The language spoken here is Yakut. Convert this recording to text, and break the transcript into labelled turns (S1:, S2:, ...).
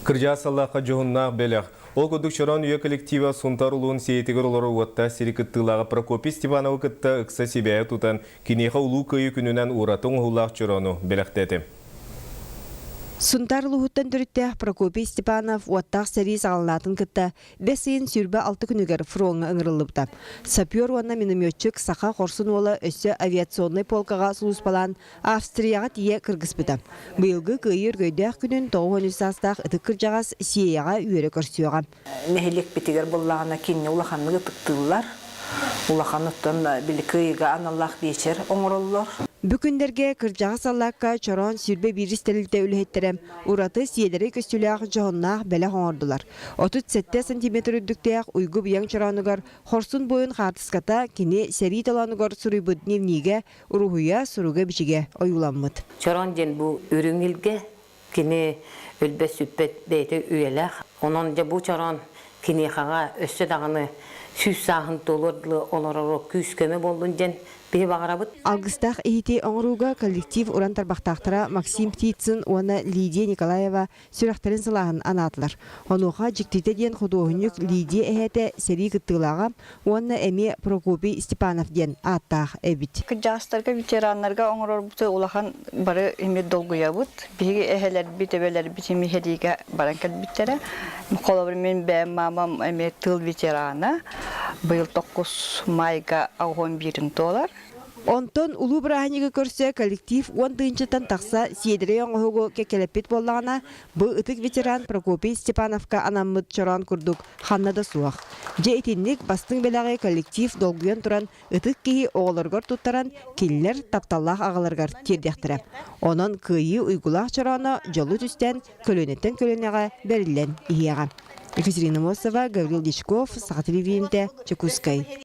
S1: Кырдьаҕас саллаахха дьоһуннаах бэлэх. Ол курдук Чороон үйэ коллектива Сунтаар улууһун Сиэйэтигэр олорор уоттаах сири кыттыылааҕа Прокопий Степановы кытта ыкса сибээһи тутан, киниэхэ Улуу Кыайыы күнүнэн ураты оҥоһуулаах чороону бэлэхтээтэ.
S2: Сунтаар улууһуттан төрүттээх Прокопий Степанов уоттаах сэрии саҕаланаатын кытта Бэс ыйын 26 күнүгэр фроҥҥа ыҥырыллыбыта. Сапер уонна минометчик саха хорсун уола өссө авиационнай полкаҕа сулууспалаан Австрияҕа тиийэ кыргыспыта. Быйылгы Кыайыы өргөйдөөх күнүн 93 саастаах ытык кырдьаҕас Сиэйэҕэ үөрэ көрсүөҕэ.
S3: Нэһилиэкпитигэр буоллаҕына кинини улаханнык ытыктыыллар. Улахан оттон били Кыайыыга аналлаах биэчэр оҥороллор.
S2: Бу күннэргэ кырдьаҕас саллаакка Чороон 21 тэрилтэ үлэһиттэрэ ураты сиэдэрэй көстүүлээх дьоһуннаах бэлэх оҥордулар. 37 сантиметр үрдүктээх Уйгу Быйаҥ чороонугар хорсун буойун хаартыската кини сэрии толоонугар суруйбут дневнигэ, уруһуйа, суруга-бичигэ ойууламмыт.
S4: Чороон диэн бу үрүҥ илгэ, кини өлбөт-сүппэт бэйэтэ үйэлээх. Онон дьэ бу чороон киниэхэҕэ өссө даҕаны сүүс сааһын туолуор дылы олороро күүс-көмө буоллун диэн Биһи баҕарабыт.
S2: Алгыстаах иһити оҥорууга коллектив уран тарбахтаахтара Максим Птицын уонна Лидия Николаева сүрэхтэрин сылааһын анаатылар. Онуоха дьиктитэ диэн худуоһунньук Лидия эһээтэ сэрии кыттыылааҕа уонна эмиэ Прокопий Степанов диэн ааттаах эбит.
S5: Кырдьаҕастарга, ветераннарга оҥорорбут улахан бары эмиэ долгуйабыт. Биһиги эһэлэрбит, эбэлэрбит эмиэ сэриигэ баран кэлбиттэрэ. Холобур, мин бэйэм маамам эмиэ тыыл ветерана. Быйыл токкус маайга аҕыс биирин туолар.
S2: Онтон улуу бырааһынньыгы көрсө коллектив уон тыһыынчаттан тахса сиэдэрэй оҥоһугу кэккэлэппит буоллаҕына, бу ытык ветеран Прокопий Степановка анаммыт чороон курдук ханна да суох. Дьэ итинник бастыҥ бэлэҕи коллектив долгуйан туран ытык киһи оҕолоругар туттаран, кинилэр тапталлаах аҕаларыгар тиэрдиэхтэрэ. Онон кыайыы уйгулаах чорооно дьолу түстээн көлүөнэттэн көлүөнэҕэ бэриллэн иһиэҕэ. Екатерина Мосова, Гаврил Дьячков, Саха телевидениетэ, Дьокуускай.